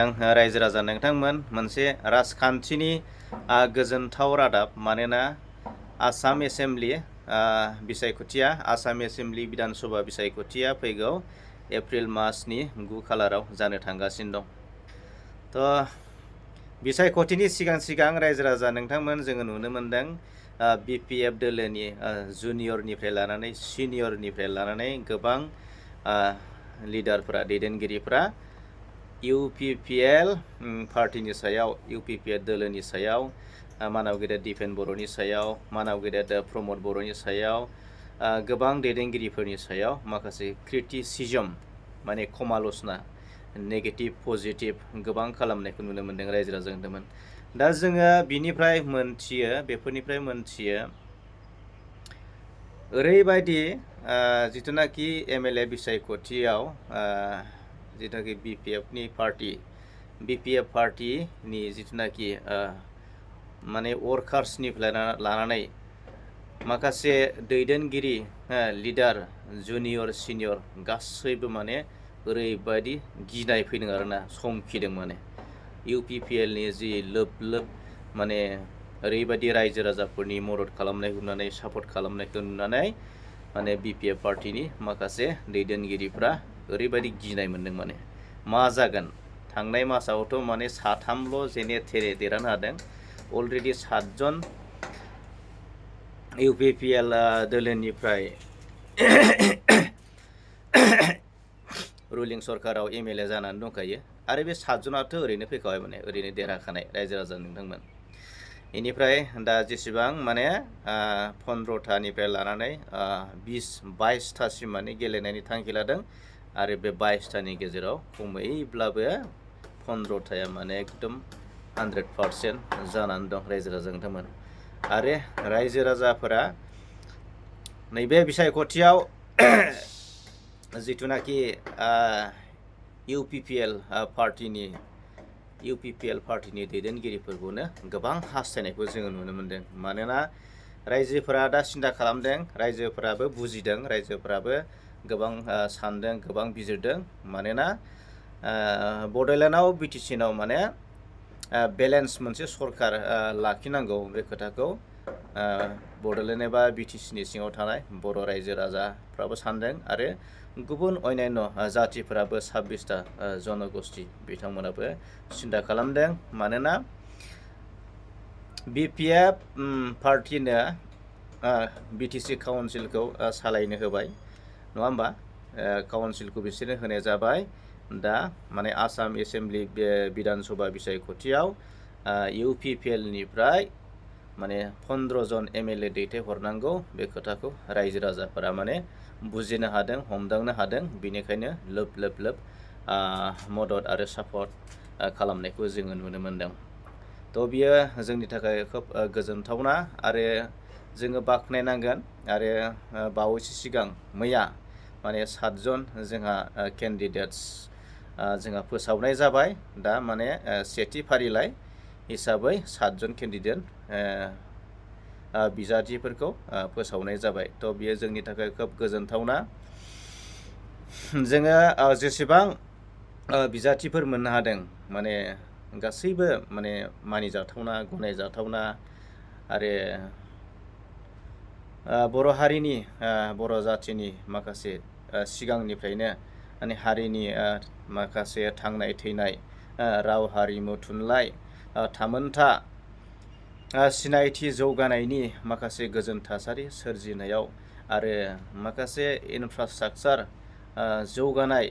रायजो राजा नोंथांमोन मोनसे राजखान्थिनि गोजोनथाव रादाब मानोना आसाम एसेम्बलि बिसायख'थिया आसाम एसेम्बलि बिधान सभा बिसायख'थिया फैगौ एप्रिल मासनि 9 खालाराव जानो थांगासिनो दं। बिसायख'थिनि सिगां रायजो राजा नोंथांमोन जोङो नुनो मोनदों बिपिएफ दोलोनि जुनियरनिफ्राय लानानै सिनियरनिफ्राय लानानै गोबां लिडारफोरा दैदेनगिरिफोरा इउपिपिएल पार्टिनि सायाव इउपिपिएल दोलोनि सायाव मानाव गेदेर दिपेन बर'नि सायाव मानाव गेदेर प्रमद बर'नि सायाव गोबां दैदेनगिरिफोरनि सायाव माखासे क्रिटिसिजम माने समाल'सना नेगेटिभ पजिटिभ गोबां खालामनायखौ नुनो मोन्दों रायजो राजा होनदोंमोन। दा जोङो बेफोरनिफ्राय मोनथियो ओरैबायदि जिथुनाखि एमएलए बिसायख'थियाव जिथुनाखि बिपिएफ पार्टिनि जिथुनाखि माने वर्कार्सनिफ्राय लानानै माखासे दैदेनगिरि लिडार जुनियर सिनियर गासैबो माने ओरैबायदि गिनाय फैदों आरोना समखिदों माने इउपिपिएलनि जि लोब माने ओरैबायदि रायजो राजाफोरनि मदद खालामनायखौ नुनानै सापर्ट खालामनायखौ नुनानै माने बिपिएफ पार्टिनि माखासे दैदेनगिरिफ्रा ओरैबायदि गिनाय मोन्दों माने मा जागोन थांनाय मासावथ' माने 3ल' जेने थेरे देरहानो हादों अलरेडि 7 जन इउपिपिएल दोलोनिफ्राय रुलिं सरकाराव एमएलए जानानै दंखायो आरो बे 7 जनाथ' ओरैनो फैखाबाय माने ओरैनो देरहाखानाय रायजो राजा नोंथांमोन। बेनिफ्राय दा जेसेबां माने 15थानिफ्राय लानानै 22थासिम माने गेलेनायनि थांखि लादों आरो बे 22थानि गेजेराव खमैब्लाबो 15थाया माने एकदम 100% जानानै दं रायजो राजा नोंथांमोन। आरो रायजो राजाफोरा नैबे बिसायख'थियाव जिथुनाखि इउपिपिएल पार्टिनि दैदेनगिरिफोरखौनो गोबां हास्थायनायखौ जोङो नुनो मोन्दों। मानोना रायजोफोरा दा सिन्था खालामदों, रायजोफोराबो बुजिदों, रायजोफोराबो गोबां सानदों, गोबां बिजिरदों। मानोना बड'लेण्डआव बिटिसिनाव माने बेलेन्स मोनसे सरकार लाखिनांगौ बे खोथाखौ बड'लेण्ड एबा बिटिसिनि सिङाव थानाय बर' रायजो राजाफ्राबो सानदों आरो गुबुन अन्यान्य जातिफोराबो 26टा जनगोष्ठी बिथांमोनाबो सिन्था खालामदों। मानोना बिपिएफ पार्टिनो बिटिसि काउन्सिलखौ सालायनो होबाय नङा होमबा, काउन्सिलखौ बिसोरनो होनाय जाबाय। दा माने आसाम एसेम्बलि बिधान सभा बिसायख'थियाव इउपिपिएलनिफ्राय माने 15 जन एमएलए दैथायहरनांगौ बे खोथाखौ रायजो राजाफोरा माने बुजिनो हादों, हमदांनो हादों। बेनिखायनो लोब मदद आरो सापर्ट खालामनायखौ जोङो नुनो मोन्दों। बियो जोंनि थाखाय खोब गोजोनथावना आरो जोङो बाख्नायनांगोन। आरो बावैसो सिगां मैया माने 7 जन जोंहा केन्डिडेट्स जोंहा फोसावनाय जाबाय। दा माने सेथि फारिलाइ हिसाबै 7 जन केन्डिडेट बिजाथिफोरखौ फोसावनाय जाबाय। बियो जोंनि थाखाय खोब गोजोनथावना। जोङो जेसेबां बिजाथिफोर मोननो हादों माने गासैबो माने मानिजाथावना, गनायजाथावना आरो बर' हारिनि बर' जाथिनि माखासे सिगांनिफ्रायनो माने हारिनि माखासे थांनाय थैनाय राव हारिमु थुनलाइ थामोनथा सिनायथि जौगानायनि माखासे गोजोन थासारि सोरजिनायाव आरो माखासे इनफ्रास्ट्राक्चार जौगानाय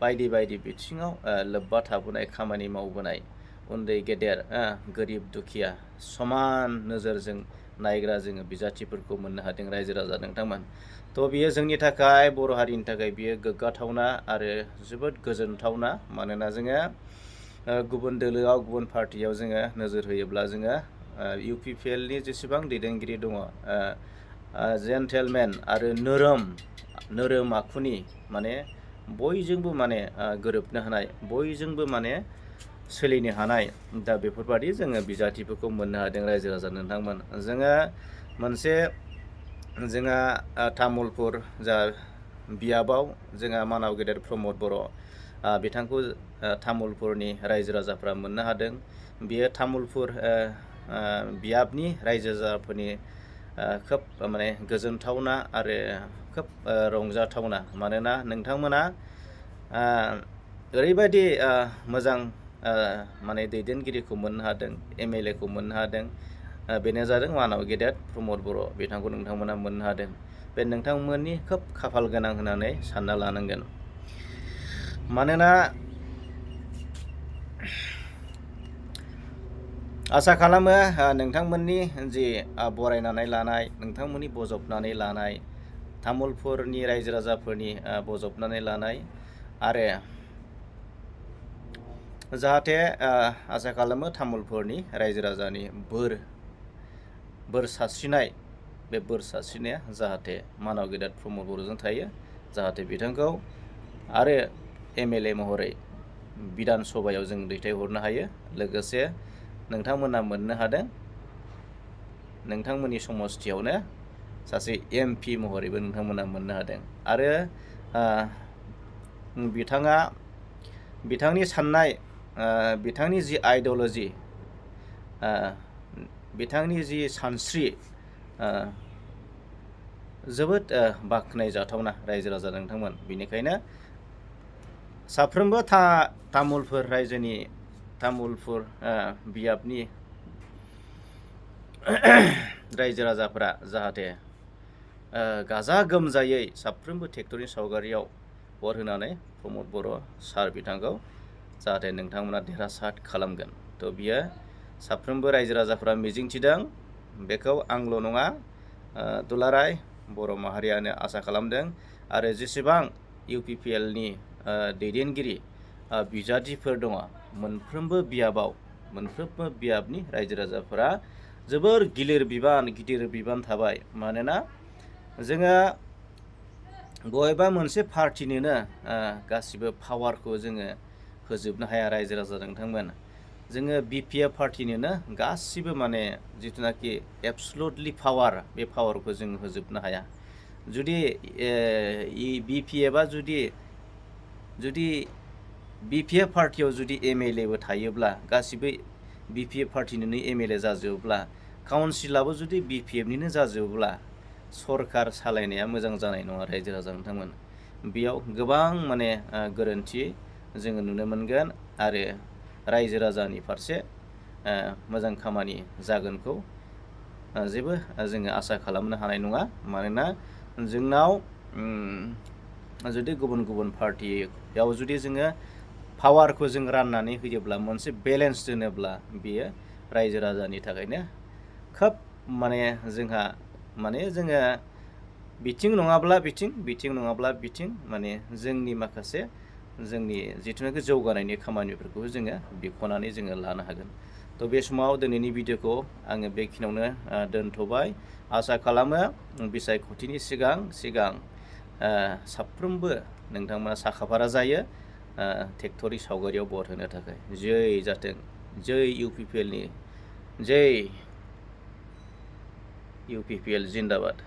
बायदि बिथिङाव लोब्बा थाबोनाय खामानि मावबोनाय उन्दै गेदेर गोरिब दुखिया समान नोजोरजों नायग्रा जोङो बिजाथिफोरखौ मोननो हादों रायजो राजा नोंथांमोन। बियो जोंनि थाखाय बर' हारिनि थाखाय बियो गोग्गाथावना आरो जोबोद गोजोनथावना। मानोना जोङो गुबुन दोलोआव गुबुन पार्टियाव जोङो नोजोर होयोब्ला जोङो इउपिपिएलनि जेसेबां दैदेनगिरि दङ जेन्टेलमेन आरो नोरोम आखुनि माने बयजोंबो माने गोरोबनो हानाय, बयजोंबो माने सोलिनो हानाय। दा बेफोरबादि जोङो बिजाथिफोरखौ मोननो हादों रायजो राजा नोंथांमोन। जोङो मोनसे तामुलपुर जा बियाबाव जोंहा मानाव गेदेर प्रमद बर' बिथांखौ तामुलपुरनि रायजो राजाफ्रा मोननो हादों। बियो तामुलपुर बियाबनि रायजो राजाफोरनि खोब माने गोजोनथावना आरो खोब रंजाथावना, मानोना नोंथांमोना ओरैबायदि मोजां माने दैदेनगिरिखौ मोननो हादों, MLA खौ मोननो हादों। बेनो जादों मानाव गेदेर प्रमद बर', बिथांखौ नोंथांमोना मोननो हादों। बे नोंथांमोननि खोब खाफाल गोनां होननानै सानना लानांगोन। मानोना आसा खालामो नोंथांमोननि जि बरायनानै लानाय, नोंथांमोननि बजबनानै लानाय, तामुलपुरनि रायजो राजाफोरनि बजबनानै लानाय, आरो जाहाथे आसा खालामो तामुलपुरनि रायजो राजानि बोर सारस्रिनाय, बे बोर सारस्रिनाया जाहाथे मानाव गेदेर प्रमद बर'जों थायो, जाहाथे बिथांखौ आरो MLA महरै बिधान सभायाव जों दैथायहरनो हायो। लोगोसे नोंथांमोना मोननो हादों नोंथांमोननि समस्थियावनो सासे MP महरैबो नोंथांमोना मोननो हादों। आरो बिथांनि साननाय, बिथांनि जि आइडिय'लजि, बिथांनि जि सानस्रि, जोबोद बाख्नायजाथावना रायजो राजा नोंथांमोन। बेनिखायनो साफ्रोमबो तामुलपुर रायजोनि, तामुलपुर बियाबनि रायजो राजाफोरा जाहाथे गाजा गोमजायै साफ्रोमबो ट्रेक्टरनि सावगारियाव भट होनानै प्रमद बर' सार बिथांखौ जाहाथे नोंथांमोना देरहासार खालामगोन। थ' बियो साफ्रोमबो रायजो राजाफ्रा मिजिंथिदों। बेखौ आंल' नङा, दुलाराय बर' माहारियानो आसा खालामदों। आरो जेसेबां UPPLनि दैदेनगिरि बिजाथिफोर दङ, मोनफ्रोमबो बियाबनि रायजो राजाफोरा जोबोर गिदिर बिबान थाबाय। मानोना जोङो बबेबा मोनसे पार्टिनोनो गासिबो पावारखौ जोङो होजोबनो हाया रायजो राजा नोंथांमोन। जोङो BPF पार्टिनोनो गासिबो माने जिथुनाखि एबसलुटलि पावार, बे पावारखौ जों होजोबनो हाया। जुदि BPFआ जुदि BPF पार्टियाव जुदि MLAबो थायोब्ला, गासिबो BPF पार्टिनिनो MLA जाजोबोब्ला, काउन्सिलाबो जुदि BPFनिनो जाजोबोब्ला, सरकार सालायनाया मोजां जानाय नङा रायजो राजा नोंथांमोन। बेयाव गोबां माने गोरोन्थि जोङो नुनो मोनगोन आरो रायजो राजानि फारसे मोजां खामानि जागोनखौ जेबो जोङो आसा खालामनो हानाय नङा। मानोना जोंनाव जुदि गुबुन पार्टियाव जुदि जोङो पावारखौ जों राननानै होयोब्ला, मोनसे बेलेन्स दोनोब्ला, बेयो रायजो राजानि थाखायनो खोब माने जोङो बिथिं नङाब्ला बिथिं माने जोंनि जिथुनाखि जौगानायनि खामानिफोरखौ जोङो बिख'नानै जोङो लानो हागोन। थ' बे समाव दिनैनि भिडिअखौ आङो बेखिनियावनो दोनथ'बाय। आसा खालामो बिसायख'थिनि सिगां साफ्रोमबो नोंथांमोना साखाफारा जायो ट्रेक्टरनि सावगारियाव भट होनो थाखाय। जै जाथों, जै UPPL जिन्दाबाद।